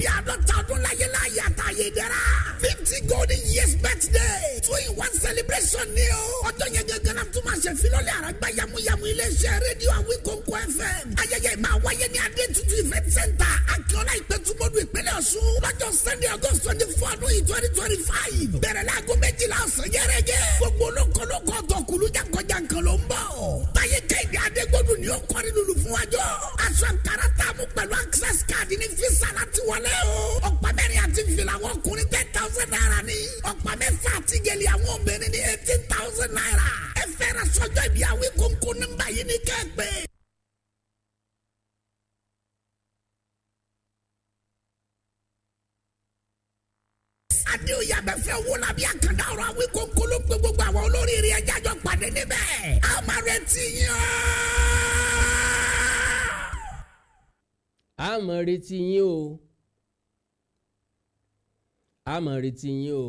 Ìbí 50 ọdún láyé láyé àtàyè dẹ́ra. 50 golden years birthday. Two in one celebration ni o. Ọjọ́ yẹn gẹ́gẹ́ la tún máa ṣe filọ́lẹ̀ àràgbá yamuyamu iléeṣẹ́ rédíò Awikonko FM. Ayẹyẹ máa wáyé ní Adétutù Event Center, Akíọ́lá, Ìpẹ́tùmọ́dù, ìpínlẹ̀ Ọ̀ṣun. Lọ́jọ́ Sunday, August 24 ọdún yìí, 2025. Bẹ̀rẹ̀ láago 12 ọ̀sán gẹ́gẹ́. Gbogbo olókolókó tọkùlù jankan-jankan ló ń bọ̀. Táyé Kẹ́hìndé Adégbòdù ni ó kọrin lulu fún wájọ́. Aṣọ àǹkárá tààmú pẹ̀lú access card ní fisa láti wọlé o. Ọ̀pá mẹ́rin àti fìlà àwọn ọkùnrin, ₦10,000 ní. Ọ̀pá mẹ́fà àti gèlè àwọn obìnrin ní ₦18,000. Ẹ fẹ́ràn sọ́jọ́ ìbí Awikonko, nọ́mbà yìí ní kẹ́ẹ̀pẹ́. Adéoyè Abẹ́fẹ́ wo làbí àkàndá ọ̀rọ̀ Awikonko ló pe gbogbo àwọn olóríire, ẹja jọ pàdé níbẹ̀. A máa retí yín o. A máa retí yín o, a máa retí yín o.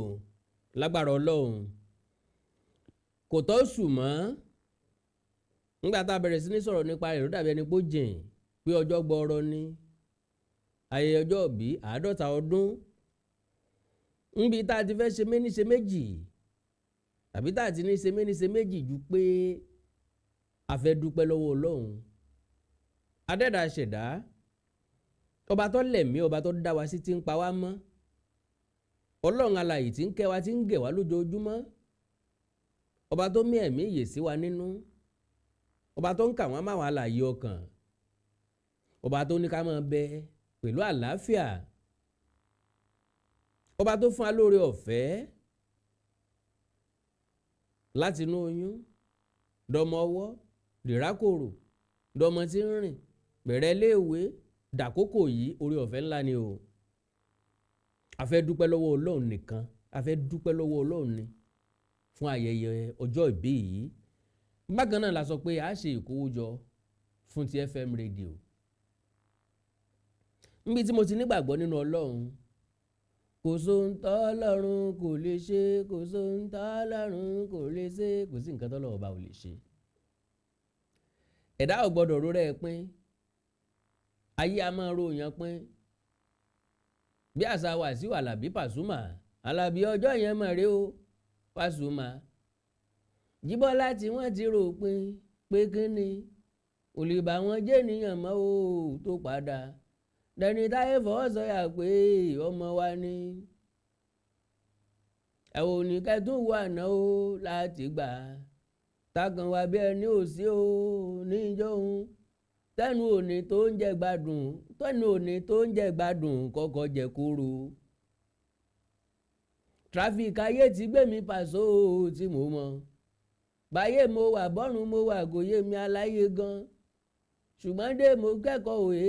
Lágbára Ọlọ́run, kò tó sùn mọ́. Nígbà tá a bẹ̀rẹ̀ sí ní sọ̀rọ̀ nípa rẹ̀, ló dàbí ẹni pé ó jìn, pé ọjọ́ gbọ́ọ́rọ́ ní ayẹyẹ ọjọ́ ìbí 50 ọdún, níbi tá a ti fẹ́ ṣe méní ṣe méjì, tàbí tá a ti ní ṣe méní ṣe méjì ju pé a fẹ́ dúpẹ́ lọ́wọ́ Ọlọ́run adẹ́dà ṣẹ̀dá, ọba tó lẹ̀mí, ọba tó dá wa sí, tí ń pa wá mọ́, Ọlọ́run alààyè tí ń kẹ́ wa, tí ń gẹ̀ wá lójoojúmọ́, ọba tó mí ẹ̀mí ìyè sí wa nínú, ọba tó ń kà wọ́n máwọn alààyè ọkàn, ọba tó ní ká máa bẹ pẹ̀lú àlàáfíà, ọba tó fún wa lóore ọ̀fẹ́ láti inú oyún dọmọ ọwọ́, dìrákòrò, dọmọ tí ń rìn, bẹ̀rẹ̀ léèwé, dàkókò yìí, oore ọ̀fẹ́ ńlá ni o. A fẹ́ dúpẹ́ lọ́wọ́ Ọlọ́run nìkan, a fẹ́ dúpẹ́ lọ́wọ́ Ọlọ́run ni fún ayẹyẹ ọjọ́ ìbí yìí. Bákan náà la sọ pé a ṣe ìkówójọ fún ti FM radio, níbi tí mo ti nígbàgbọ́ nínú Ọlọ́run. Kò sóhun tọ́lọ́run kò lè ṣe, kò sóhun tọ́lọ́run kò lè ṣe, kò sí nǹkan tọ́lọ́run ọba ò lè ṣe. Ẹ̀dá ò gbọ́dọ̀ rórẹ́ ẹ pín. Ayé a máa ro èèyàn pín, bí àṣà Wàsíù Àlàbí Pàṣúmà. Àlàbí ọjọ́ yẹn mọ̀ rí o, Pàṣúmà Jíbọ́lá tí wọ́n ti rò pín pé kínni ò lè bá wọn jẹ́ ènìyàn mọ́ o, tó padà dẹni táyé fọwọ́ sọ̀yà pé ọmọ wa ni. Ẹ ò ní kẹ́tún wà náà o láti gbà tákan wá bí ẹni ò sí o níjọ́ òun, tẹnu òní tó ń jẹ gbádùn, tẹnu òní tó ń jẹ gbádùn kọ́kọ́ jẹ kóró. Traffic ayé ti gbé mi pàṣọ tí mo mọ̀ báyé mo wà, bọ́run mo wà, kò yé mi aláyé gan, ṣùgbọ́n dé mo kẹ́kọ̀ọ́ òye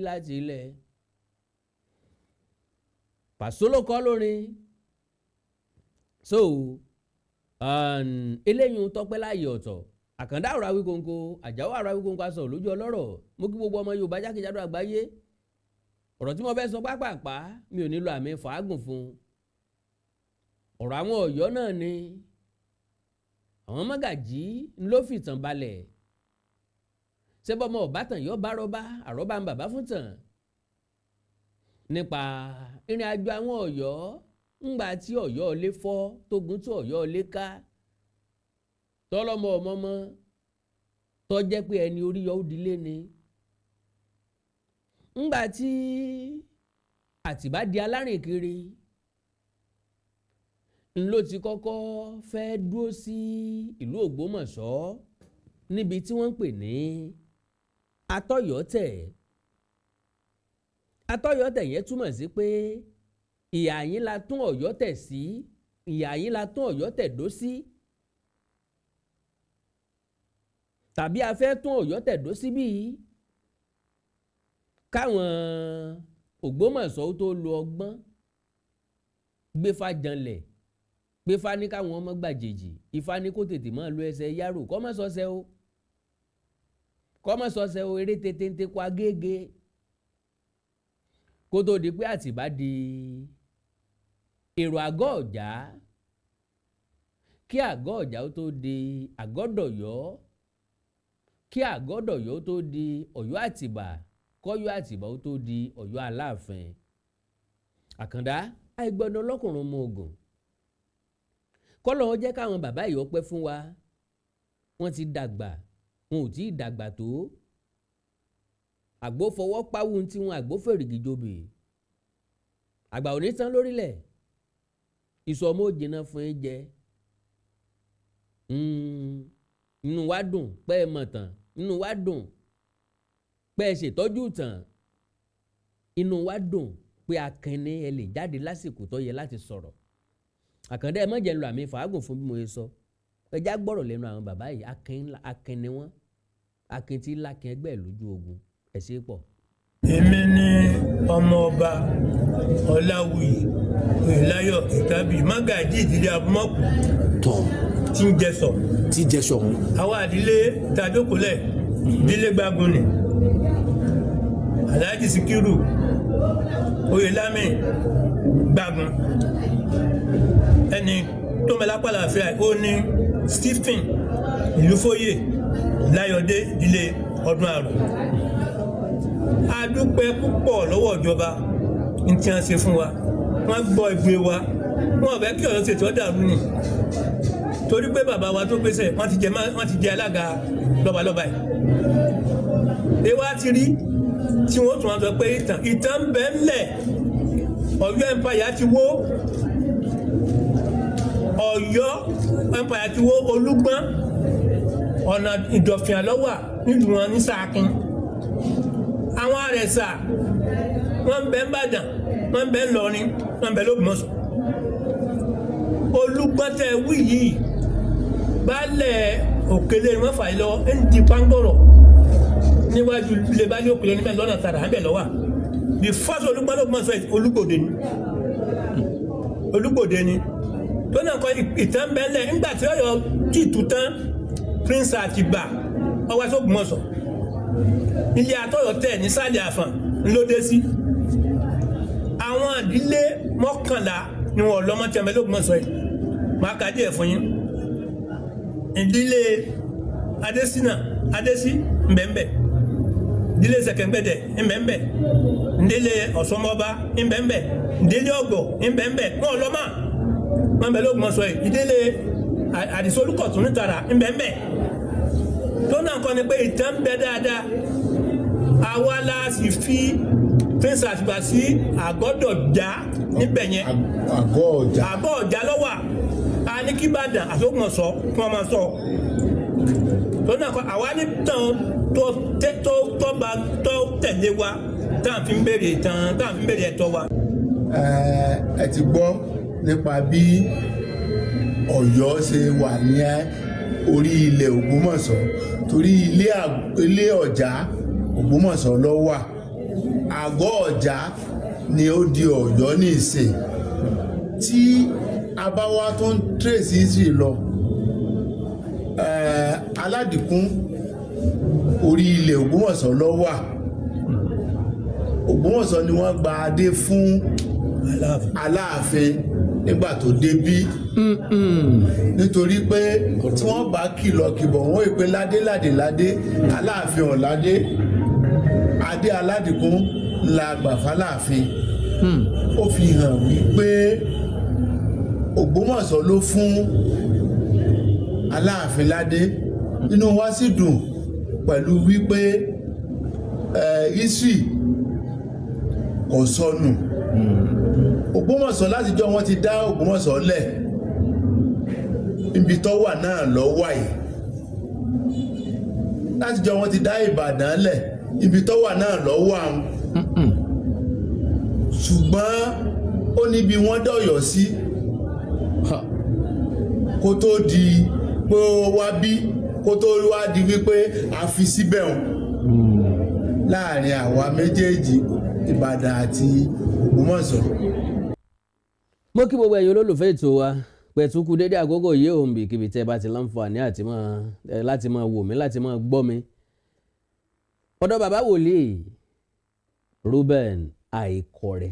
láti ilẹ̀. Pàṣọ ló kọ́ lórin. So eléyìí tọpẹ́ láàyè ọ̀tọ̀. Àkàndá ọ̀rọ̀ Awíkonko, Àjàó ọ̀rọ̀ Awíkonko, aṣọ lójú ọlọ́rọ̀. Mo kí gbogbo ọmọ Yorùbá jákèjádò àgbáyé. Ọ̀rọ̀ tí mo fẹ́ sọ pápápá, mi ò nílò àmì fàágùn fún. Ọ̀rọ̀ àwọn Ọ̀yọ́ náà ni àwọn mọ́gàjí ló fìtàn balẹ̀. Ṣé bọ́mọ ọ̀bátàn yóò bá rọ́bá, àrọ́bá ń bàbá fún tàn, nípa ìrìn àjò àwọn Ọ̀yọ́ ńgbà tí Ọ̀yọ́ lé fọ́, tógun tí Ọ̀yọ́ lé ká, tọ́lọ́mọ ọmọọmọ tó jẹ́ pé ẹni orí yọ ó dilé ni. Ńgbà tí Àtìbá di alárìnkiri, ń ló ti kọ́kọ́ fẹ́ dúró sí ìlú Ògbómọ̀ṣọ́, níbi tí wọ́n ń pè ní Atọ́yọ̀tẹ̀. Atọ́yọ̀tẹ̀ yẹn túmọ̀ sí pé ìhà yín la tún Ọ̀yọ́ tẹ̀ sí, ìhà yín la tún Ọ̀yọ́ tẹ̀ dó sí, tàbí a fẹ́ tún Ọ̀yọ́ tẹ̀ dó síbí, káwọn Ògbómọ̀ṣọ́ tó lo ọgbọ́n gbéfà janlẹ̀, gbéfà ní káwọn ọmọ gbàjèjì. Ifá ní kó tètè máa lo ẹsẹ̀ yárò, kọ́ mọ́ sọ́sẹ́ o, kọ́ mọ́ sọ́sẹ́ o, eré tètè ń tekọ agége, kó tó di pé Àtìbá di èrò àgọ́ ọ̀já, kí àgọ́ ọ̀já ó tó di àgọ́dọ̀yọ́, kí àgọ́dọ̀yọ́ ó tó di Ọ̀yọ́ Àtìbà, kọ́yọ́ Àtìbà ó tó di Ọ̀yọ́ Aláàfin. Àkàndá àìgbọ́dọ̀ lọ́kùnrin mọ ogun kọ́lọ́ wọn jẹ́ káwọn bàbá yìí ọpẹ́ fún wa. Wọ́n ti dàgbà, wọn ò tí ì dàgbà tó. Àgbo fọwọ́ páwù tí wọn àgbo fèrègì jobì. Àgbà ò ní tán lórílẹ̀. Ìsọmọ òjìnà fún yín jẹ. Inú wa dùn pé ẹ mọ̀ tán, inú wa dùn pé ẹ ṣètọ́jú tán, inú wa dùn pé akínní ẹ lè jáde lásìkò tó yẹ láti sọ̀rọ̀. Àkàndá, ẹ má jẹ́ ń lo àmì fàágùn fún bí mo ṣe sọ. Ẹ já gbọ́rọ̀ lẹ́nu àwọn bàbá yìí. Akin akin ni wọ́n, akin tí lákin ẹgbẹ́ lójú ogun. Ẹ ṣe é pọ̀. Èmi ni Ọmọọba Ọláwuyì Oyèláyọ̀ Ìtàbí, mágàjí ìdílé Abúmọ̀kù tí ń jẹ sọ. Tí jẹ sọ̀hún. Àwa àdílé tàdókòlẹ̀, ìdílé Gbágun ni Alhaji Sikiru Oyèlámì Gbágun. Ẹni tó mẹ́lá pàlàfíà ó ní Stephen Ìlúfóyè Láyọ̀dé, ìdílé Ọdún Àrùn. A dúpẹ́ púpọ̀ lọ́wọ́ ìjọba ní tí wọ́n ṣe fún wa. Wọ́n gbọ́ ìgbé wa, wọ́n fẹ́ kí Ọ̀yọ́ ṣètò ọ̀dàrú ni, torí pé bàbá wa tó gbèsè wọ́n ti jẹ alága lọ́balọ́ba yìí. Ewa ti rí tí wọ́n tún wá sọ pé ìtàn ń bẹ ńlẹ̀. Ọ̀yọ́ empire ti wó, Ọ̀yọ́ empire ti wó. Olúgbọ́n, ọ̀nà Ìdọ̀fìn àlọ́wà nílùú wọn ní Sàkín. Àwọn Àrẹ̀sà, wọ́n ń bẹ n'Ìbàdàn, wọ́n ń bẹ n'Ìlọrin, wọ́n ń bẹ l'Ógbómọ̀ṣọ́. Olúgbọ́n tẹ wí yìí, baálẹ̀ Òkèlè ni wọ́n fà yìí lọ ń di pangọ́rọ̀ níwájú ilé baálé Òkèlè níbẹ̀ lọ́nà tààrà níbẹ̀ lọ́wà. The first Olúgbọ́n l'Ógbómọ̀ṣọ́ yìí, Olúgbòde ni, Olúgbòde ni tó náà kọ ìtàn bẹ́lẹ̀. Ńgbà tí Ọ̀yọ́ tí tù tán, Prince Àtìbà ọwọ́ sÓgbómọ̀ṣọ́, ilé atọ́yọ̀ tẹ̀ nísàlẹ̀ Àfọ̀n ńlọdẹ sí. Àwọn ìdílé 11 ni wọn lọ́mọ tí a mẹ́ l'Ógbómọ̀ṣọ́ yìí. Máa ka díẹ̀ fún yín. Ìdílé Adésínà, Adésí ńbẹ̀ńbẹ̀, ìdílé Sẹ̀kẹ̀ngbẹ̀dẹ̀ ńbẹ̀ńbẹ̀, ìdílé Ọ̀sánmọ́ba ńbẹ̀ńbẹ̀, ìdílé Ọ̀gbọ̀ ńbẹ̀ńbẹ̀. Wọn lọ́mọ wọn bẹ l'Ógbómọ̀ṣọ́ yìí. Ìdílé Àdìsólúkọ̀tún nítara ńbẹ̀ńbẹ̀. Tó náà kọ́ ni pé ìtàn bẹ dáadáa. Àwa la sì fi Prince Àtìbà sí Àgọ́dọ̀já níbẹ̀ yẹn. Àgọ́ Ọjà. Àgọ́ Ọjà lọ́wà. A ní kí Ìbàdàn àtògbọ̀nsọ kí wọ́n máa sọ. Tó náà kọ́ àwa ní tàn tó tó tọ́ba tó tẹ̀lé wa tá à ń fi ń béèrè tán, tá à ń fi ń béèrè ẹ̀tọ́ wa. Ẹ ti gbọ́ nípa bí Ọ̀yọ́ ṣe wà ní orí ilẹ̀ Ògbómọ̀ṣọ́, torí ilé Ọ̀já Ògbómọ̀ṣọ́ ló wà. Àgọ́ Ọ̀já ni ó di Ọ̀yọ́ ní ìsìn. Tí a bá wá tó ń trace history lọ, Aládìkún, orí ilẹ̀ Ògbómọ̀ṣọ́ ló wà. Ògbómọ̀ṣọ́ ni wọ́n gba adé fún Aláàfin. Aláàfin nígbà tó débí, nítorí pé tí wọ́n bá kìlọ̀ kìbọ̀ wọ́n ìpè ládé ládé ládé, Aláàfin ọ̀ládé. Adé Aládìkún la gbà fáláàfin. Ó fi hàn wípé Ògbómọ̀ṣọ́ ló fún Aláàfin ládé. Inú wa sì dùn pẹ̀lú wípé history kò sọnù. Ògbómọ̀ṣọ́, látijọ́ wọ́n ti dá Ògbómọ̀ṣọ́ lẹ̀, ibi tó wà náà lọ wà yìí. Látijọ́ wọ́n ti dá Ìbàdàn lẹ̀, ibi tó wà náà lọ wà ń. Ṣùgbọ́n ó níbi wọ́n dọ̀yọ̀ sí kó tó di pé ó wá bí, kó tó wá di wípé a fi síbẹ̀ hàn láàrin àwa méjèèjì, Ìbàdàn àti Ògbómọ̀ṣọ́. Mo kí gbogbo ẹ̀yin olólùfẹ́ ètò wa pẹ̀tùkù dédé àkókò yìí. Òun bì kíbi tẹ́ bá ti láǹfààní àti máa ẹ láti máa wò mí, láti máa gbọ́ mi. Ọ̀dọ̀ bàbá wòlíì Reuben Àìkọ̀rẹ́,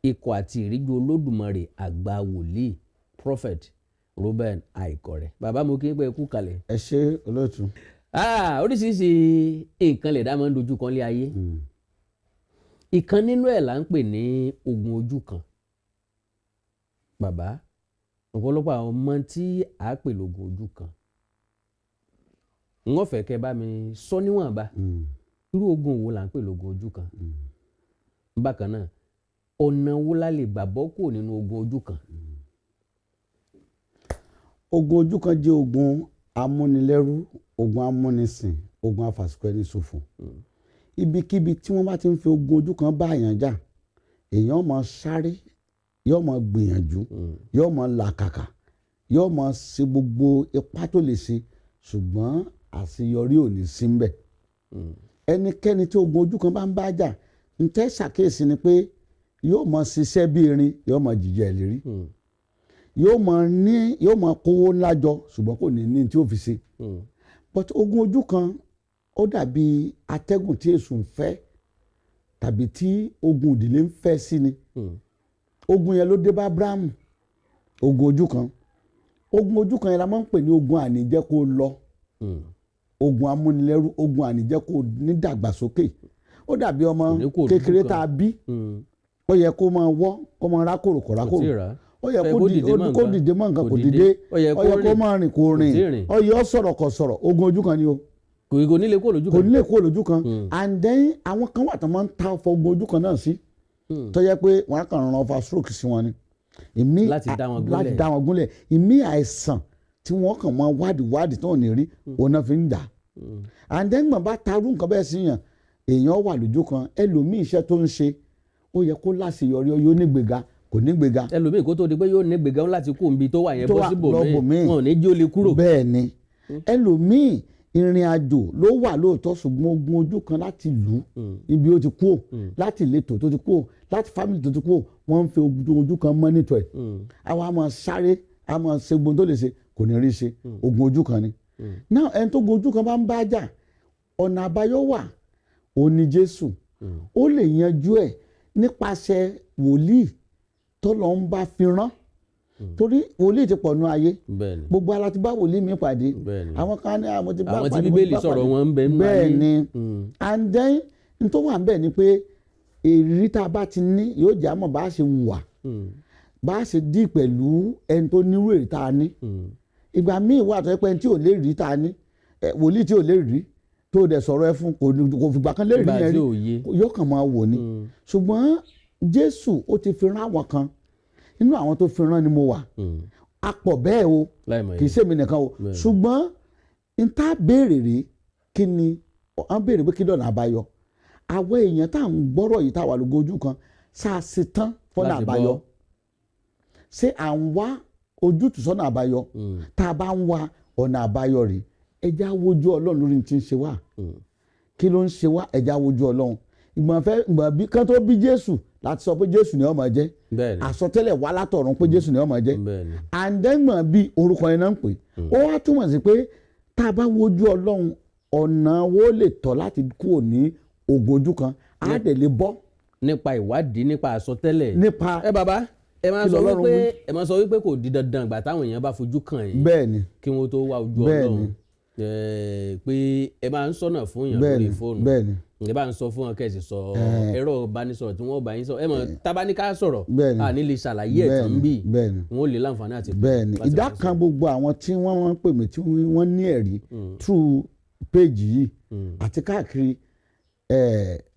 ikọ̀ àti ìríjú Olódùmarè, àgbà wòlíì, Prophet Reuben Àìkọ̀rẹ́, bàbá, mo kí n pẹ́ kú kalẹ̀. Ẹ ṣe, olóòtú. Ah, oríṣiríṣi nǹkan lè dá máa ń dojú kan lé ayé. Ìkan nínú ẹ̀ là ń pè ní ogun ojú kan. Bàbá, ọ̀pọ̀lọpọ̀ àwọn ọmọ tí a pè lógun ojú kan, wọ́n fẹ́ kẹ́ bá mi sọ níwọ̀nba, irú ogun wo là ń pè lógun ojú kan? Bákan náà, ọ̀nà wo la lè gbà bọ́ kúrò nínú ogun ojú kan? Ogun ojú kan jẹ́ ogun amúnilẹ́rú, ogun amúnisìn, ogun afàsìkò ẹni ṣòfò. Ibikíbi tí wọ́n bá ti ń fi ogun ojú kan bá èèyàn jà, èèyàn máa sáré, yóò máa gbìyànjú, yóò máa làkàkà, yóò máa ṣe gbogbo ipá tó lè ṣe, ṣùgbọ́n àṣeyọrí ò ní sí ńbẹ̀. Ẹnikẹ́ni tí ogun ojú kan bá ń bá jà, ń tẹ́ ṣàkíyèsí ni pé yóò máa ṣiṣẹ́ bí erin, yóò máa jìjẹ ìlérí, yóò máa ní, yóò máa kówó ńlá jọ, ṣùgbọ́n kò ní ní tí ó fi ṣe. But ogun ojú kan, ó dàbí atẹ́gùn tí èṣù ń fẹ́ tàbí tí ogun ìdílé ń fẹ́ sí ni. Ogun yẹn ló dé bá Abrahamu. Ogun ojú kan, ogun ojú kan yẹn la máa ń pè ní ogun àníjẹ́ kó lọ, ogun amúnilẹ́rú, ogun àníjẹ́ kó nídàgbàsókè. Ó dàbí ọmọ Kò ní kó kékeré lójú tá kan. a bí. Ó yẹ kó máa wọ́, kó máa rákòrò, kò Kò rákòrò. tíì rà. Ó yẹ Ó yẹ kó kó dìde mọ́ kó nǹkan. dìde mọ́ nǹkan. Kò Kò dìde. dìde. Ó yẹ Ó kó yẹ kó rìn. máa rìn, kò Kò rìn. tíì rìn. Ó yẹ ó sọ̀rọ̀, kò sọ̀rọ̀. Ogun ojú kan ni o. Kò ní lè kó lójú Kò kan. ní lè kó lójú kan. And then àwọn kan wà tó máa ń ta ọfọ̀ ogun ojú kan náà sí, tó yẹ pé wọ́n á kàn rán ọfà stroke sí wọn ni ìmí. Láti dá wọn Láti gúnlẹ̀. dá wọn gúnlẹ̀. Ìmí, àìsàn tí wọ́n kàn máa wádìí wádìí tó ò ní rí, òun náà fi ń dà. And then gbọ̀n bá tarú nǹkan bẹ́ẹ̀ sí yàn, èèyàn wà lójú kan. Ẹlòmíì, iṣẹ́ tó ń ṣe, ó yẹ kó láṣeyọrí, ó yóò nígbéga, kò nígbéga. Ẹlòmíì, kó tó di pé yóò ní gbéga láti kó nbi tó wà yẹn Tó bọ́ wà síbòmíì, lọ́bòmíì. wọn ò ní jí ó lè kúrò. Bẹ́ẹ̀ ni. Ẹlòmíì, ìrìn àjò ló wà lóòótọ́, ṣùgbọ́n ogun ojú kan, láti lù ú ibi ó ti kú ò, láti ìletò tó ti kú ò, láti family tó ti kú ò, wọ́n ń fi ogun ojú kan monitor ẹ̀. Àwa máa sáré, a máa ṣe gbogbo tó lè ṣe, kò ní rí ṣe. Ogun ojú kan ni. Náà, ẹni tó gun ojú kan bá ń bá jà, ọ̀nà àbáyọ wà. Ó ní Jésù, ó lè yanjú ẹ̀ nípasẹ̀ wòlíì tọ́lọ́ ń bá fi rán, torí wòlíì ti pọ̀ nú ayé. Gbogbo ara ti bá wòlíì mi pàdé. Àwọn kan ní àwọn ti bá Àwọn tí pàdé, mo ti Bíbélì bá sọ̀rọ̀ pàdé. wọn ń bẹ nínú Bẹ́ẹ̀ ayé. ni. And then n tó wà níbẹ̀ ni pé ìrírí tá a bá ti ní yóò jẹ́ àmọ́ bá a ṣe wùwà, bá a ṣe dí pẹ̀lú ẹni tó nírú èrè tá a ní. Ìgbà míì wà tó yẹ pé ẹni tí ò lè rí tá a ní, wòlíì tí ò lè rí tó dẹ̀ sọ̀rọ̀ ẹ fún, kò fìgbà kan lè rí Nígbà yẹn tí rí, ò yé. yóò kàn máa wò ni. Ṣùgbọ́n Jésù, ó ti fi rán àwọn kan. Inú àwọn tó fi rán ni mo wà. A pọ̀ bẹ́ẹ̀ o. Láìmọ̀ Kì í yẹn. ṣèmi nìkan o. Ṣùgbọ́n n ta béèrè rèé, kí ni à ń béèrè pé kí lọ́nà àbáyọ? Àwọn èèyàn tá à ń gbọ́rọ̀ yìí, tá a wà lógo ojú kan, ṣáà ṣe tán fọ́nà Láti àbáyọ? bọ́. Ṣé à ń wá ojútùú sọ́nà àbáyọ? Tá a bá ń wá ọ̀nà àbáyọ rèé, ẹ já wojú Ọlọ́run lórí tí ń ṣe wá. Kí ló ń ṣe wá? Ẹ já wojú Ọlọ́run. Ìgbọ̀n fẹ́ ìgbọ̀n bí kán tó bí Jésù láti sọ pé Jésù ni ó máa jẹ́. Àsọtẹ́lẹ̀ wá látọ̀run pé Jésù ni ó máa jẹ́. Àǹdẹ́gbọ̀n bí orúkọ yẹn náà ń pè, ó wá túmọ̀ sí pé tá a bá wojú Ọlọ́run, ọ̀nà wo lè tọ́ láti kúrò ní ogun ojú kan, á dẹ̀ lè bọ́. Nípa ìwádìí, nípa àsọtẹ́lẹ̀. Nípa Ẹ bàbá, ẹ máa Kí sọ lọ́lọ́run wípé wí? ẹ máa sọ wípé kò di dandan ìgbà táwọn èèyàn bá fojú kàn yín Bẹ́ẹ̀ ni. kí wọ́n tó wá ojú Bẹ́ẹ̀ ni. Ọlọ́run. Pé ẹ máa ń sọ̀nà fún èèyàn Bẹ́ẹ̀ lórí ni. fóònù. Bẹ́ẹ̀ ni. Ẹ bá ń sọ fún wọn, kẹ́ ẹ sì sọ ẹ̀rọ ìbánisọ̀rọ̀ tí wọ́n bá yín sọ. Ẹ mọ̀ tábánikà sọ̀rọ̀, Bẹ́ẹ̀ ni. à ní lè ṣàlàyé ẹ̀ tán Bẹ́ẹ̀ ni. bí Bẹ́ẹ̀ ni. wọ́n ó lè láǹfààní àti Bẹ́ẹ̀ ni. láti Ìdá bá kan gbogbo àwọn tí wọ́n máa ń pè mí, tí wọ́n ní ẹ̀rí through page yìí àti káàkiri,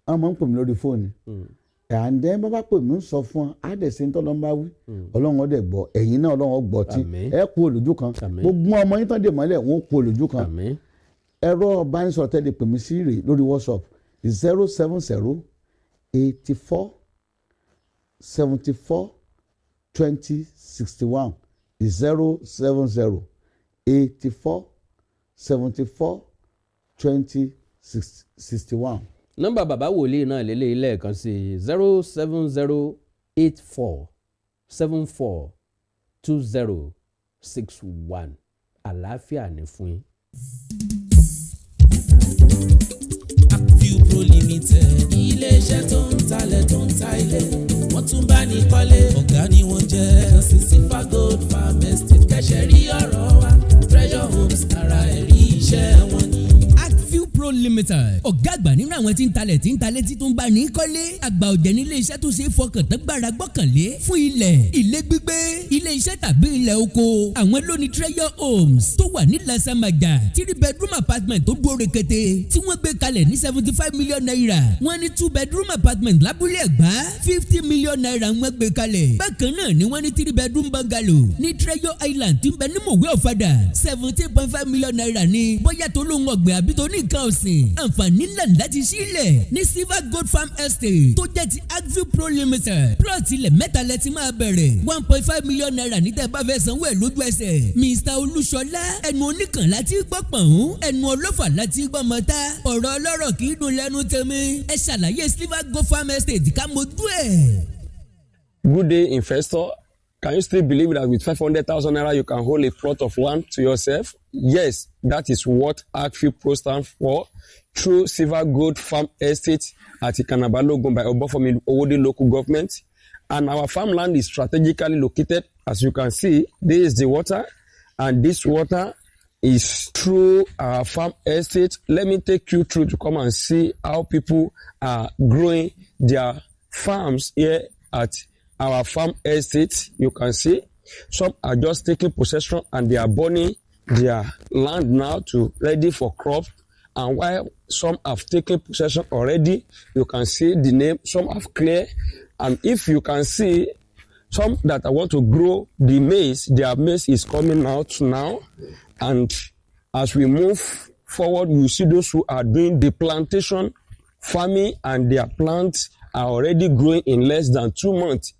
wọ́n máa ń pè mí lórí fóònù. And then bá bá pè mí, ń sọ fún ọ, á dẹ̀ ṣe ń tọ́lọ́ ń bá wí. Ọlọ́run ó dẹ̀ gbọ́, ẹ̀yin náà Ọlọ́run ó gbọ́ tí Àmín. ẹ kú olójú kan. Àmín. Gbogbo ọmọ yín tán dè mọ́lẹ̀, wọ́n kú olójú kan. Àmín. Ẹ̀rọ ìbánisọ̀rọ̀ tẹ́lẹ̀ pè mí sí rè lórí WhatsApp: 070 84 74 20 61, 070 84 74 20 61. Nọ́mbà bàbá wòlíì náà lélẹ́yìí lẹ́ẹ̀kan sí: 07084742061. Àlàáfíà ní fún yín. View Pro Limited, iléeṣẹ́ tó ń talẹ̀, tó ń ta ilé, wọ́n tún bá ní kọ́lé. Ọ̀gá ni wọ́n jẹ́. Kàn sí Sifa Gold Farm Estate, kẹ́sẹ̀ rí ọ̀rọ̀ wa. Treasure Homes, ara ẹ̀rí iṣẹ́ wọn ni. Actview Pro. Limited, ọ̀gá àgbà nínú àwọn tí ń talẹ̀, tí ń talẹ̀, tí tó ń bá ní kọ́lé. Àgbà ọ̀jẹ̀ ní ilé iṣẹ́ tó ṣe é fọkàn tán, gbára gbọ́kànlé fún ilẹ̀, ilé gbígbé, ilé iṣẹ́ tàbí ilẹ̀ oko. Àwọn ló ní Treasure Homes tó wà ní Lasamaja, three bedroom apartment tó dúró rekete tí wọ́n gbé kalẹ̀ ní ₦75 million. Wọ́n ní two bedroom apartment lábúlé Ẹ̀gbá, ₦50 million wọ́n gbé kalẹ̀. Bákan náà ni wọ́n ní three bedroom bungalow ní Treasure Island tí ń bẹ ní Mòwe Ọ̀fadà, ₦17.5 million ní. Bóyá tó lóun ọ̀gbìn àbí tó ní nǹkan ọ̀sìn, àǹfààní ńlá láti sílẹ̀ ní Silver Gold Farm Estate tó jẹ́ ti Agview Pro Limited. Plot ilẹ̀ mẹ́ta lẹ ti máa bẹ̀rẹ̀, ₦1.5 million ní tẹ́ bá fẹ́ sanwó ẹ̀ lójú ẹsẹ̀. Mr Olúṣọlá, ẹnu oníkan láti gbọ́ pọ̀n, ẹnu ọlọ́fà láti gbọ́ mọ́ta, ọ̀rọ̀ ọlọ́rọ̀ kì í dùn lẹ́nu tèmi. Ẹ ṣàlàyé Silver Gold Farm Estate ká mojú ẹ̀. Good day, investor. Can you still believe that with 500,000 naira you can hold a plot of land to yourself? Yes, that is what Agview Pro stands for through Silver Gold Farm Estate at Ikana Balogun by Obafemi Owode local government. And our farmland is strategically located. As you can see, this is the water, and this water is through our farm estate. Let me take you through to come and see how people are growing their farms here at our farm estate. You can see some are just taking possession and they are burning their land now to ready for crop. And while some have taken possession already, you can see the name, some have cleared. And if you can see some that I want to grow the maize, their maize is coming out now. And as we move forward, you see those who are doing the plantation farming and their plants are already growing in less than 2 months.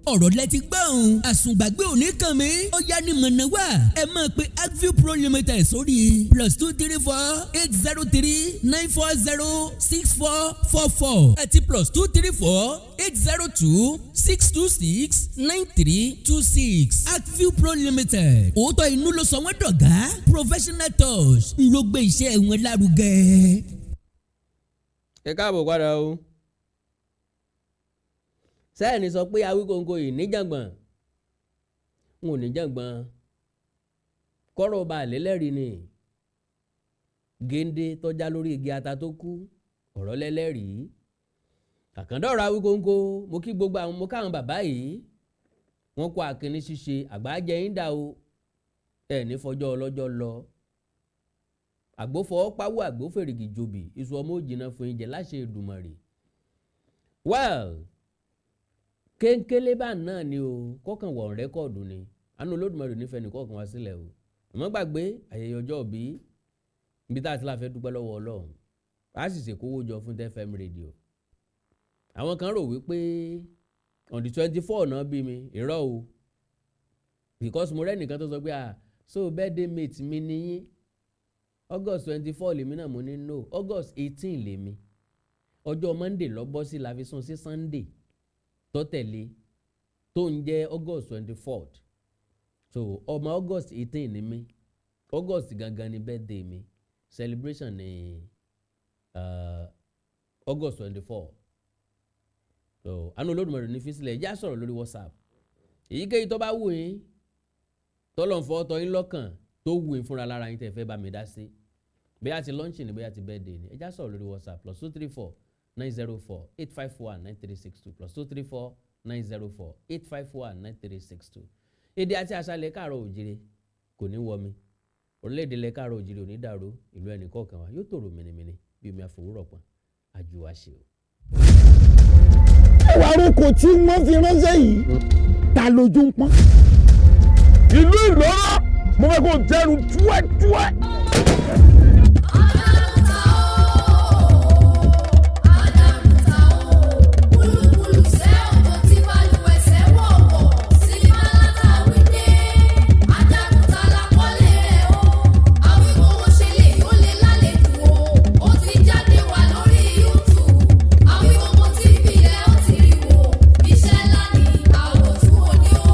Ọ̀rọ̀ lẹ ti gbọ́n, àsùngbàgbé òní kàn mí. Ó yá ní mọ̀nà wá, ẹ máa pe Agview Pro Limited sórí +234 803 940 6444 àti +234 802 626 9326. Agview Pro Limited, òótọ́ inú ló sọ wọ́n dọ̀gá, professional touch ń ló gbé iṣẹ́ wọn lárugẹ. Ẹ káàbọ̀ padà o. Sẹ́ẹ̀ni sọ pé Awíkonko yìí níjàngbọ̀n, n ò níjàngbọ̀n, kọ́rọ̀ ọba àlélẹ́rìí ni. Géńdé tọ́já lórí igi ata tó kú, ọ̀rọ̀ lẹ́lẹ́rìí. Àkàndọ̀rọ̀ Awíkonko, mo kí gbogbo àwọn, mo káwọn bàbá yìí, wọ́n kó akínní ṣíṣe àgbájẹ yín dà o. Ẹ̀ ní fọjọ́ ọlọ́jọ́ lọ, àgbófọwọ́ pawó, àgbófèrègì jòbì, iṣu ọmọ òjìnà fún yín jẹ láṣẹ Èdùmàrè. Well, kéńkélé bá náà ni o, kọ́kàn wọ̀ record ni. Àánú Olódùmarè nífẹ̀ẹ́ nìkọ̀ọ̀kan wá sílẹ̀ o. Àmọ́ gbàgbé ayẹyẹ ọjọ́ òbí ibi tá a ti la fẹ́ dúpẹ́ lọ́wọ́ Ọlọ́run, a sì ṣèkówó jọ fún FM radio. Àwọn kan rò wípé on the 24 náà bí mi. Irọ́ o, because mo rẹ́ nìkan tó sọ pé, "Ah, so birthday mate mi níyín, August 24 lèmi náà." Mo ní no, August 18 lèmi. Ọjọ́ Monday lọ bọ́ sí, la fi sún sí Sunday tó tẹ̀lé tó ń jẹ́ August 24th. So ọmọ August 18 ni mí. August gangan ni birthday mi. Celebration ni August 24. So àánú Olódùmarè ní físílẹ̀. Ẹ̀já sọ̀rọ̀ lórí WhatsApp. Èyíkéyìí tó bá wù yín, tọ́lọ̀ ń fọ́ tọ́ yín lọ́kàn, tó wù yín fúnra lára yín, tẹ́ fẹ́ bá mi dá sí, bóyá ti launching ni, bóyá ti birthday ni, ẹ̀já sọ̀rọ̀ lórí WhatsApp: +234 904 851 9362, +234 904 851 9362. Èdè àti àṣà ilẹ̀ káàárọ̀ òjìrè kò ní wọmi, orílẹ̀-èdè ilẹ̀ káàárọ̀ òjìrè ò ní dàrú, ìlú ẹnì kọ̀ọ̀kan wa yóò tòrò mìnìmìnì bí omi àfòwúrọ̀ pọ̀n. Àjùwà ṣe o. Ẹwà aróko tí wọ́n fi ránṣẹ́ yìí, ta lójú ń pọ́n. Ìlú Ìlọ́rọ̀, mo fẹ́ kó tẹnu túẹ́túẹ́. Adámúta o, Adámúta o, kúlúkúlù sẹ́ òjò tí balùwẹ̀ sẹ́ wọ̀wọ̀, sinimá látàwí dé, Adámúta lákọ́lé rẹ̀ o, Awíkòwò ṣe lè yóò lè lálejò o, ó ti jáde wá lórí YouTube, Awíkòwò TV lẹ́ ó ti rí wò, iṣẹ́ ńlá ni àwòtún òní o.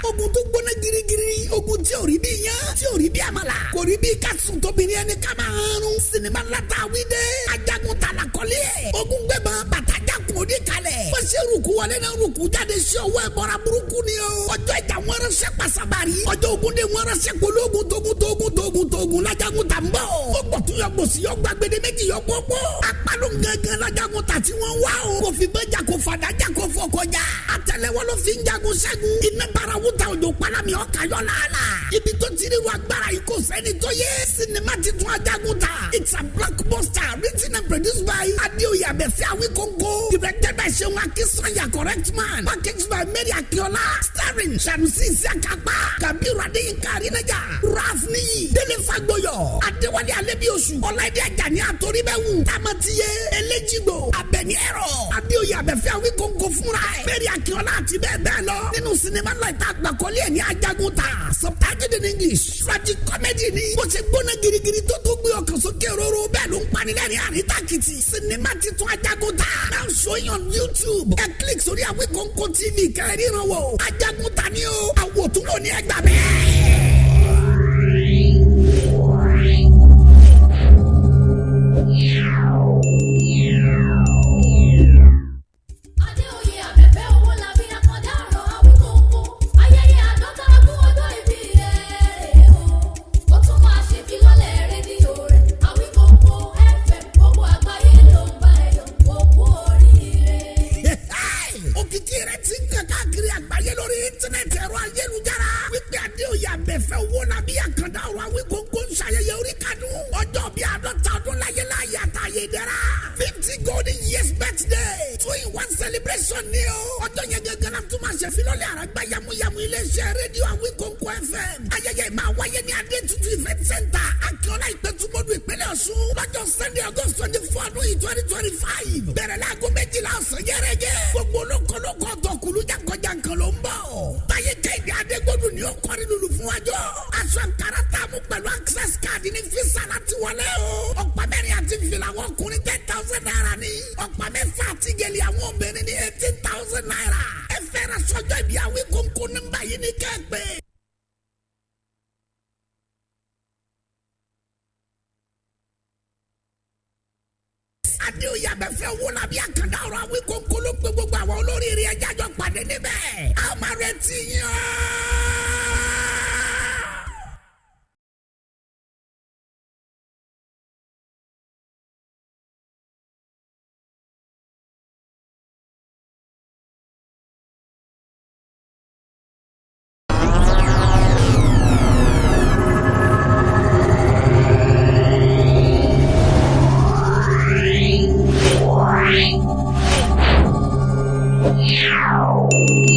Ogun tó gbóná girigiri, ogun tí ò rí bí iyán, tí ò rí bí àmàlà, kò rí bí kásùn tóbìnrin ẹni ká máa rún. Sinimá látàwí dé, Ajagun ta la kọ́lé ẹ̀. Ogun gbẹ̀bọ̀n bàtàjà kun òní kalẹ̀. Bó Bó ṣe rúkú wọlé náà rúkú jáde sí ọwọ́ ẹ̀bọra burúkú ni o. Ọjọ́ ìjà wọn ránṣẹ́ pàṣàbàrí. Ọjọ́ ogun de wọn ránṣẹ́ pológun togun togun togun togun lájagun tà ń bọ̀. Ó gbọ̀tún yọ gbòsì yọ gbàgbede méjì yọ gbogbo. Apálọ̀ gángan lájagun tà tí wọ́n wá o. Kò fi bẹ́ẹ̀ jà kò fàdá jà kò fọkọ jà. Àtẹ́lẹwọ́ ló fi ń jagun ṣẹ́gun. Iná bara wuta òjò palami ọkà yọ làálà. Ibi tó ti rí wa agbára yìí kò sẹ́ni tó yé. Sinimá titun Ajagun Ta. It's a blockbuster written and produced by Adeoye Abẹ́fẹ́ Awikonko. Directed by Seun Akinsanya, correct man. Packaged by Mary Akiola. Starring Sanusi Isiakapa, Kabiru Adeyinka Arinaja, Ralph Niyi, Dele Fagboyo, Adewale Alebiosu, Ọláìdé Ajani Atoribẹ̀wù, Tamatiye, Elejigbo, Abẹni Ẹ̀rọ, Adeoye Abẹ́fẹ́ Awikonko fúnra ẹ̀, Mary Akiola àti bẹ́ẹ̀ bẹ́ẹ̀ lọ. Nínú sinimá náà ìta àgbàkọ́lé ẹ̀ ní Ajagun Ta. Subtitled in English. Tragic comedy ni. Bó ṣe gbóná girigiri tó tó gbé ọkàn sókè róró bẹ́ẹ̀ ló ń panilẹ́rìn àríntàkìtì. Sinimá titun Ajagun Ta. Now showing on YouTube. Ẹ click sórí Awikonko TV kẹrìnrán wò. Ajagun Ta ni o. Àwòtúnwò ni ẹ gbà bẹ́ẹ̀. Adéoyè Àbẹ̀fẹ́ Owólabí Àkàndá ọ̀rọ̀ Awíkóńkó ayẹyẹ 50 ọdún ọjọ́ ìbí rẹ̀ rèé o. Ó tún máa ṣèfilọ́lẹ̀ rédíò rẹ̀ Awíkóńkó FM, gbogbo àgbáyé ló ń bá ẹ yọ̀, òkú oríire. Òkìkí rẹ̀ ti ń kàn káàkiri àgbáyé lórí íńtánẹ́ẹ̀tì, ẹ̀rọ ayélujára, wípé Adéoyè Àbẹ̀fẹ́ Owólabí Àkàndá ọ̀rọ̀ Awíkóńkó ń ṣayẹyẹ orí kadùn ọjọ́ bíi 50 ọdún láyé láyé àtàyè ìdẹ́ra, 50 golden years birthday, two in one celebration ni o. Ọjọ́ yẹn gẹ́gẹ́ la tún máa ṣe filọ́lẹ̀ àràgbá yamuyamu iléeṣẹ́ rédíò Awíkóńkó FM. Ayẹyẹ máa wáyé ní Adétutù Event Center, Akíọ́lá, Ìpẹ́tùmọ́dù, ìpínlẹ̀ Ọ̀ṣun, lọ́jọ́ Sunday, August 24 ọdún yìí, 2025, bẹ̀rẹ̀ láago 12 ọ̀sán gẹ́gẹ́. Gbogbo olókolókó tọkùlù jankan-jankan ló ń bọ̀. Táyé Kẹ́hìndé Adégbòdù ni ó kọrin lulu fún wájọ́. Aṣọ àǹkárá tààmú pẹ̀lú access card ní fisa láti wọlé o. Ọ̀pá mẹ́rin àti fìlà àwọn ọkùnrin, ₦10,000 ní. Ọ̀pá mẹ́fà àti gèlè àwọn obìnrin ní ₦18,000. Ẹ fẹ́ràn sọ́jọ́ ìbí Awíkóńkó, nọ́mbà yìí ní kẹ́gbẹ́. Adéoyè Abẹ́fẹ́ Owólabí Àkàndá ọ̀rọ̀ Awíkóńkó ló pé gbogbo àwọn olóríire, ẹja jọ pàdé níbẹ̀. A máa retí yín o. Wow.